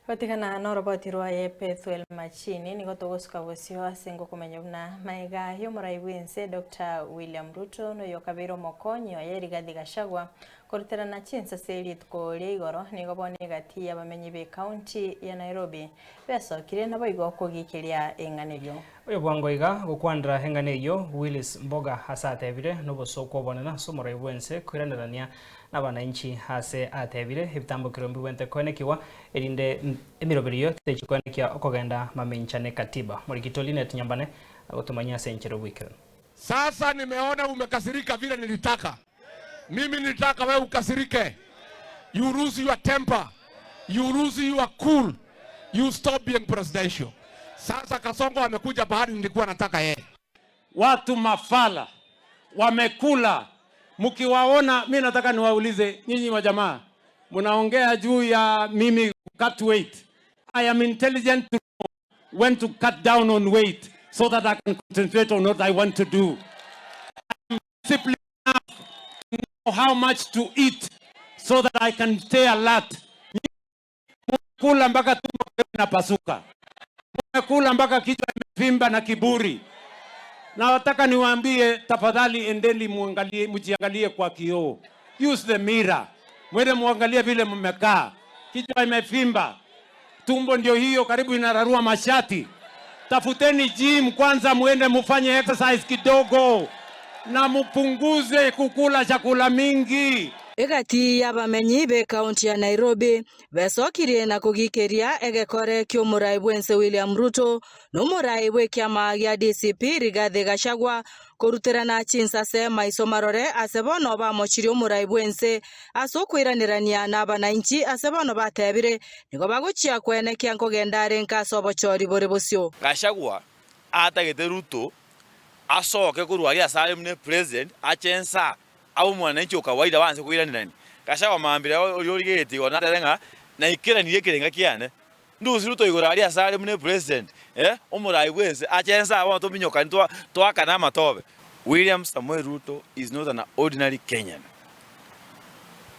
Gotigana noroboti rwaye Bethuel Machini nigo togosuka bosio ase ngokomenya buna maega y'omorai bw'ense Doctor William Ruto noyokabeire omokonyi oye Rigathi Gachagua koruterana chinsase rituko ria igoro nigo bono egati y'abamenyi b'ecounty ya Nairobi besokire naboigo kogiikeria eng'ana eyio. Oyo bwango iga gokwanera eng'ana eyio Willis Mboga ase atebire nobosooku obonene ase omorai bw'ense koiranerania Nabananchi aase atebire, Ebitambokero mbibwente koenekigwa, erinde emeroberio techi koenekia okogenda mamincha ne katiba. Morikito Linet Nyambane agotomanyia ase enchera oboikeranu. Sasa nimeona umekasirika vile nilitaka. Mimi nilitaka wewe ukasirike. You lose your temper. You lose your cool. You stop being presidential. Sasa Kasongo amekuja pahali nilikuwa nataka yeye. Watu mafala wamekula, mkiwaona, mi nataka niwaulize nyinyi wajamaa, mnaongea juu ya mimi cut weight. I am intelligent to know when to cut down on weight so that I can concentrate on what I want to do. I am disciplined enough to know how much to eat so that I can stay alert. Kula mpaka tumbo inapasuka, kula mpaka kichwa imevimba na kiburi. Na nataka niwaambie, tafadhali endeni muangalie, mjiangalie kwa kioo. Use the mirror. Mwende muangalie vile mmekaa. Kichwa imevimba, tumbo ndio hiyo karibu inararua mashati. Tafuteni gym kwanza, muende mufanye exercise kidogo na mupunguze kukula chakula mingi. Egati y'abamenyi b'ekaunti ya Nairobi besokirie na kogikeria egekore ki'omorai bw'ense William Ruto na omorai bw'ekiama gia DCP Rigathi Gachagua koruterana chinsase maiso marore ase bono bamochirie omorai bw'ense ase okoiranerania nabananchi ase bono batebire nigo bagochia koenekia nkogenda arenke ase obochori bore bosio. Gachagua atagete Ruto asoke korwa aria ase are buna epresident ache ensaa Abe omwananchi o kawaida banse koiranerania. Gachagua mambia oria origeretie igoro natebe ng'a naikeranirie ekerenga kiane. Ndusi Ruto igoro aria ase are buna epresident, eh, omorai bwense, ache ense aa bono tominyokani twa toakane amatobe. William Samoei Ruto is not an ordinary Kenyan.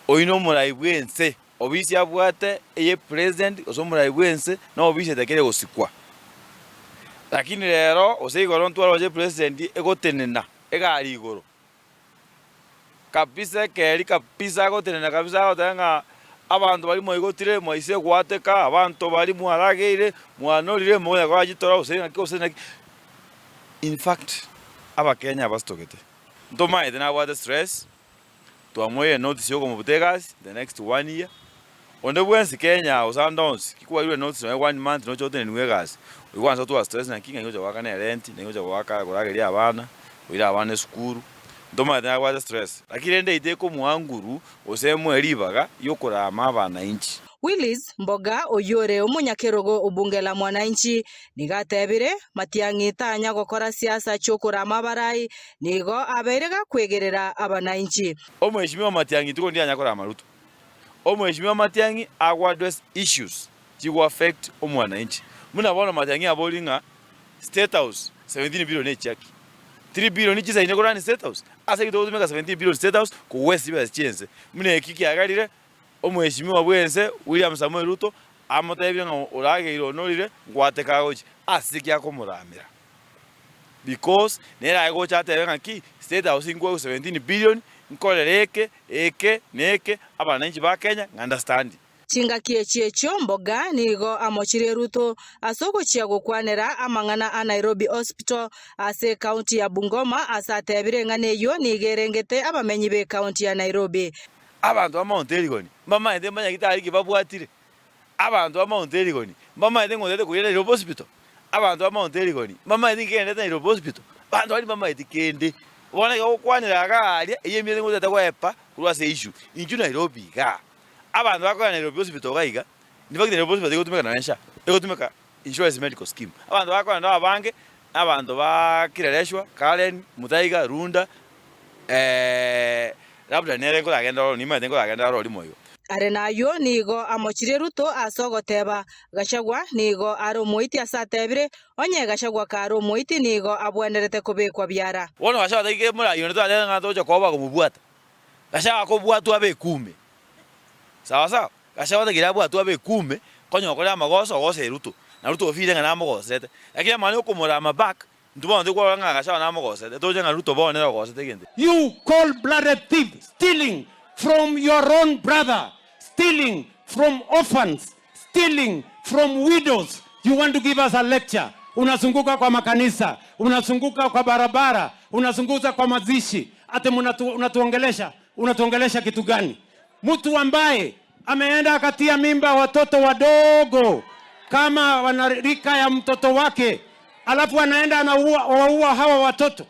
Oyio nomorai bwense, obisi abwate eye president gose omorai bwense na obisi etakire gosikwa. Lakini rero gose igoro ntwaroche president egotenena egari igoro. Kabisa ekeri kabisa agotenena kabisa agoteba ng'a abanto baria mwaigotire mwaise goateka, abanto baria mwarageire mwanorire mokonya korachitora gose naki gose naki. In fact abakenya abasitogete ntomaete nabwate stress, twamoeire notice ya okomobuta egasi the next one year, onde bwensi Kenya gose ande onsi ki kwairwe notice nonye one month noche oteneniwe egasi, oywo kwansa otware stress naki ng'ai ngocha goakana erenti, ng'ai ngocha goaka korageria abana, koira abana esukuru. Ntomanyete nabwate stress, lakini rende eito ekomoa nguru gose emoe ribaga riokorama abananchi. Willis Mboga oyio ore omonyakerogo o bunge la Mwananchi nigo atebire, Matiang'i tanya gokora siasa chi'okorama abarai, nigo abeire gakwegerera abananchi. Omweshimiwa Matiang'i ituko ndianya korama Ruto. Omweshimiwa Matiang'i ago address issues chigo affect omwananchi. Buna bono Matiang'i abori ng'a State House 17 billion echiaki. 3 billion chisaine korani State House. Ase ki togotumeka 17 billion State House kogwesa chibesa chi'ense. Buna eki kiagarire omweshimiwa bw'ense William Samoei Ruto amotebie ng'a orageire onorire nkwateke agochia. Ase ki akomoramera? Because nere aye gocha atebe ng'a ki State House nkoegwe 17 billion nkorere eke, eke, na eke, abananchi ba Kenya ng'understand. Chingaki echi echio Mboga nigo amochirie Ruto ase ogochia gokwanera amang'ana a Nairobi Hospital ase ekaunti ya Bungoma ase atebire ng'a neyio nigo erengete abamenyi b'ekaunti ya Nairobi. Abanto ba Mount Elgon mbamaete mbanyagitari ki babwatire? Abanto ba Mount Elgon mbamaete ng'a otagete koira Nairobi Hospital? Abanto ba Mount Elgon mbamaete inki kegenderete Nairobi Hospital? Abanto baria mbamaeti kende. Bono iga gokwanera iga aria, eyio emiete ng'a otagete goepa korwa ase issue. Inchuo Nairobi igaa. Abanto bakogenda Nairobi Hospital iga iga, in fact Nairobi Hospital egotumeka nonya SHA, egotumeka Insurance Medical Scheme. Abanto bakogenda abange, na abanto ba Kileleshwa, Karen, Muthaiga, Runda, labda nere nkoragende ororo, nimanyete nkoragende aroro rimo igo. Are nayio nigo amochirie Ruto ase ogoteba, Gachagua nigo are omoiti ase atebire, Onye Gachagua kare omoiti nigo abwenerete kobekwa biara. Bono Gachagua taikire moraia onde toratebe ng'a togocha koba komobwata. Gachagua akobwatwa abe ekume. Sawa sawa, Gachagua takeire abwatwe abe ekume. Konya okore amagoso ogosere Ruto, na Ruto ofeele ng'a namogosete. Lakini amang'ana ya okomorama back, intwe bono tokorora ng'a Gachagua namogosete, toroche ng'a Ruto bono nere ogosete egento eke. You cold blooded thief stealing from your own brother, stealing from orphans, stealing from widows, you want to give us a lecture. Unazunguka kwa makanisa, unazunguka kwa barabara, unazunguka kwa mazishi, ati unatuongelesha, unatuongelesha kitu gani? Mtu ambaye ameenda akatia mimba watoto wadogo kama wanarika ya mtoto wake, alafu anaenda anaua waua hawa watoto.